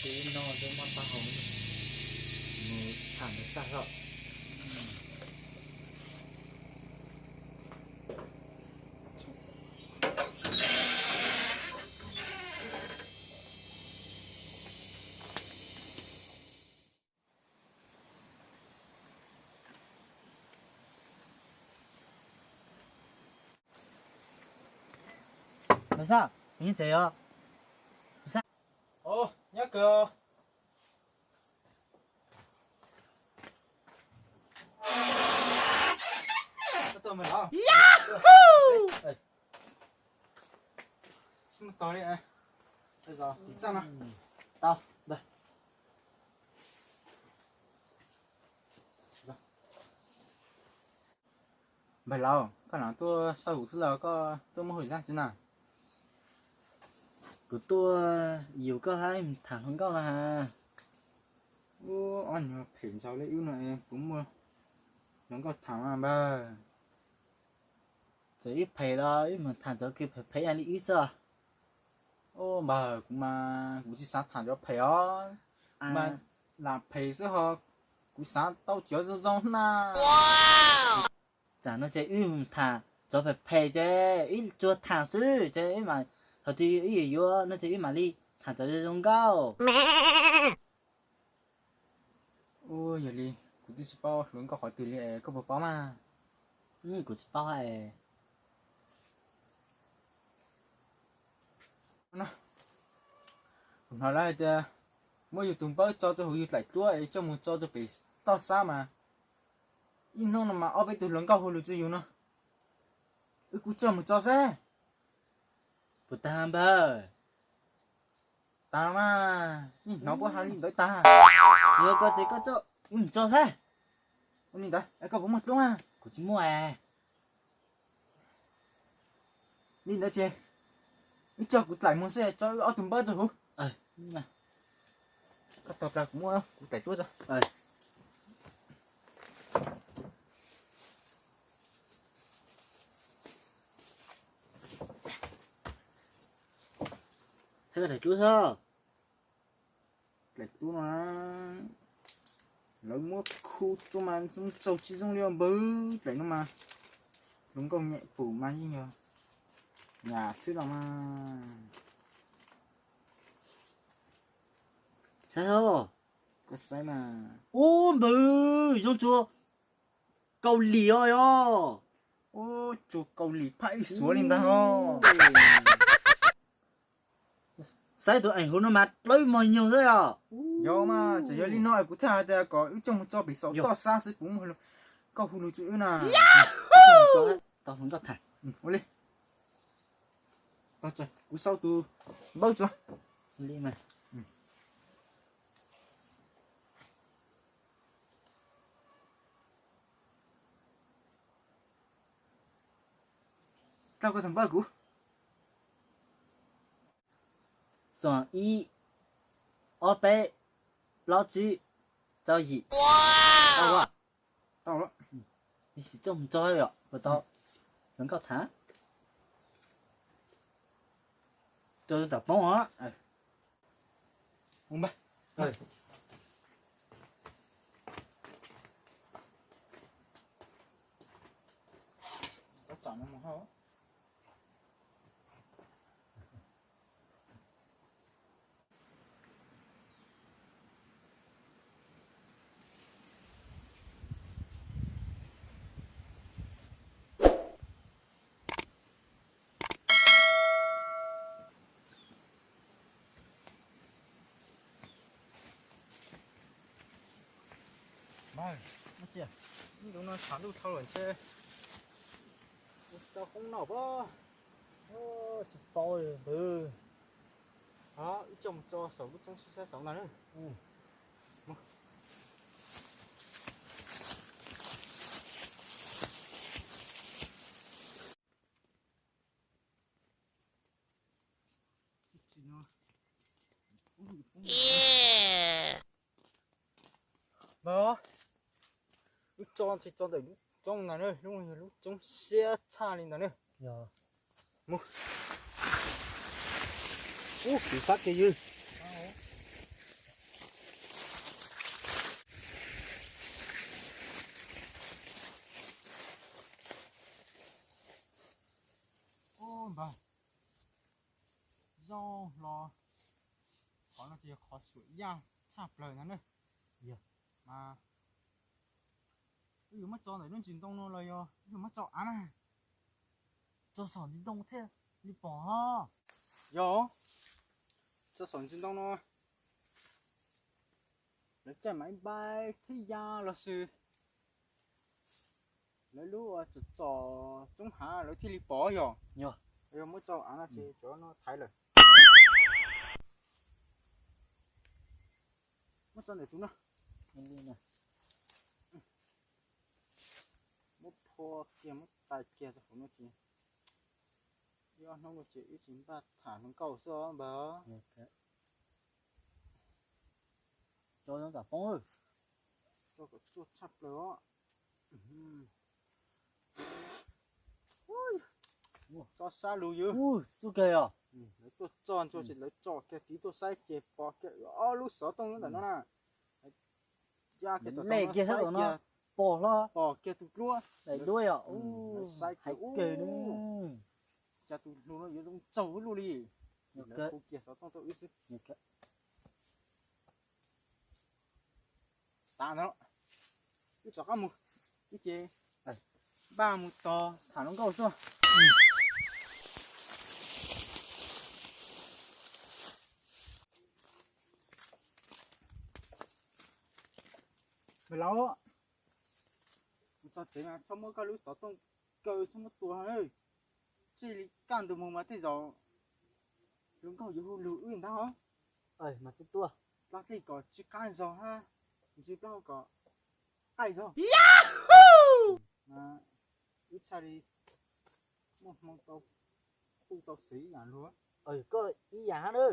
Ib no twb muab taub hau mus tsham ntawd xaj hlo. Npawg Xab, kuv yeej tsev os. Npawg Xab. Os, nyob kawg os. Koj tuaj mas los. Tsis muaj tos li. Tau, npawg. Npawg laus, koj hnov tuaj xauj kuv xwb los koj tuaj muaj hauj lwm dab tsi na? Kuv tuaj yug koj hab tham hluas nkauj no has. Ub, ob nyuag phem ntsaus li wb no es puas muaj hluas nkauj tham mas npawg? Txawm wb phem los wb mus tham cov kws phem phem ib yam li wb xwb. Ub npawg, kuv mas kuv tsis xav tham cov phem os. Kuv mas lam phem xwb ho kuv xav tau cov zoo zoo na. Tsam no ces wb mus tham cov phem phem ces wb tsuas tham xwb ces wb mam, thaum twg wb yuav yuav no ces wb mam li tham cov zoo zoo nkauj. Ub, yog li kuv twb tsis paub hluas nkauj qhov twg li es koj puas paub mas? Kuv tsis paub es. Kuv hnov lawv hais tias muab yus tus npawb tso rau hauv yus dlaim tluab es coj mus tso rau pem toj sab mas ib hnub no mas ob peb tug hluas nkauj hu lus rau yus no. Wb kuj coj mus tso seb. Puas tag npawg? Tag mas, yeej hnov puab has li ntawd tag. Yog koj ces koj coj wb mus tso seb. Ua li ntawd es koj puas muaj dlub? Kuv tsis muaj. Li ntawd ces wb coj kuv dlaim mus xwb, tso wb ob tug npawb rau hauv. Koj tos plag kuv muab kuv dlaim tluab tso. Dlaim tluab xwb. Dlaim tluab no lawv muab khu rau mas zoo tsaus tsis zoo li os npawg. Dlaim no mas hluas nkauj nyem pum mas yeej yog nyam xwb los mas. Saib os. Koj saib mas. Ub npawg, zoo tsuas Kaus Lim os yog. Ub, tsuas Kaus Lim phaj ib suav li ntag os. Saib tus eem huv no mas dawb mos nyoog xwb os. Yog mas, txawm yog li no es kuv thiaj hais tias kom wb coj mus tso pem saum toj sab xwb puas muaj hluas nkauj hu lus rau wb na. Tau hluas nkauj tham. Ua li. Kuv sau tus npawb tso. Li mas. Tau koj tus npawb kuv. Xoom ib, ob peb, plaub tsib, rau yim. Tau lawm. Ib sim coj mus tso yom, puas tau hluas nkauj tham. Rau tom poob os. Ib ntu no tshav ntuj dhau lawm ntshe ua tsis tau hoob noj pob. Tsis paub li npawg. Wb coj mus tso saum lub roob sib saib saud ntag na. Npawg, wb tso tsis tso ntawm lub roob ntag na, lub no yog lub roob siab tshaj li ntag na. Mus. Ub, kwv fab kiag ywg. Yog qhov suam yaj tshaj plaws ntag na. Yog mas wb yuav muab tso ntawm lub ntsis ntoo no los yog wb yuav muab tso av na? Tso saum ntsis ntoo thiaj li pom ho. Yog, tso saum ntsis ntoo no, lawv caij mas ib npaib thiab ya los sis lawv lub tsom tsom coob hav lawv thiaj li pom yog. Yog, yog muab tso av no ces cov no thaiv lawm. Muab tso ntawm tus no. Muab phua kiag muab tais kiag rau hauv no ces ib ob hnub no ces wb tsis npaj tham hluas nkauj xwb os npawg. Tso zoo tam poob, tso kom tsuaj tshaj plaws os. Tso sab lug ywg. Tsuj kawg os. Lawv tuaj tso ntsuag ces lawv tso kiag tid tuaj saib ces pom kiag ob lub xov tooj ntawm no na. Ya kiag tom no saib kiag, pom hlo, pom kiag tus duab daim duab yom. Saib kiag, hais kawg, cas tus hluas no yuav zoo tsaug ua luaj li. Lawv hu kiag xov tooj rau wb xwb. Tav no, wb rov qab mus, wb ces npaj mus tos tham hluas nkauj xwb. Npawg laus, kuv txog tsev mas txhob muab koj lub xov tooj kaw txhob muab tua, tsij li kaj ntug mus mas tej zaum hluas nkauj yuav hu lug wb ntag os. Mas tsis tua, plaub tij kom tsis qab zog hab, ntsis plaub hau kom qaij zog. Wb txhaj li muaj hmoo tau kuj tau xwm ib yam luag. Koj ib yam hab na.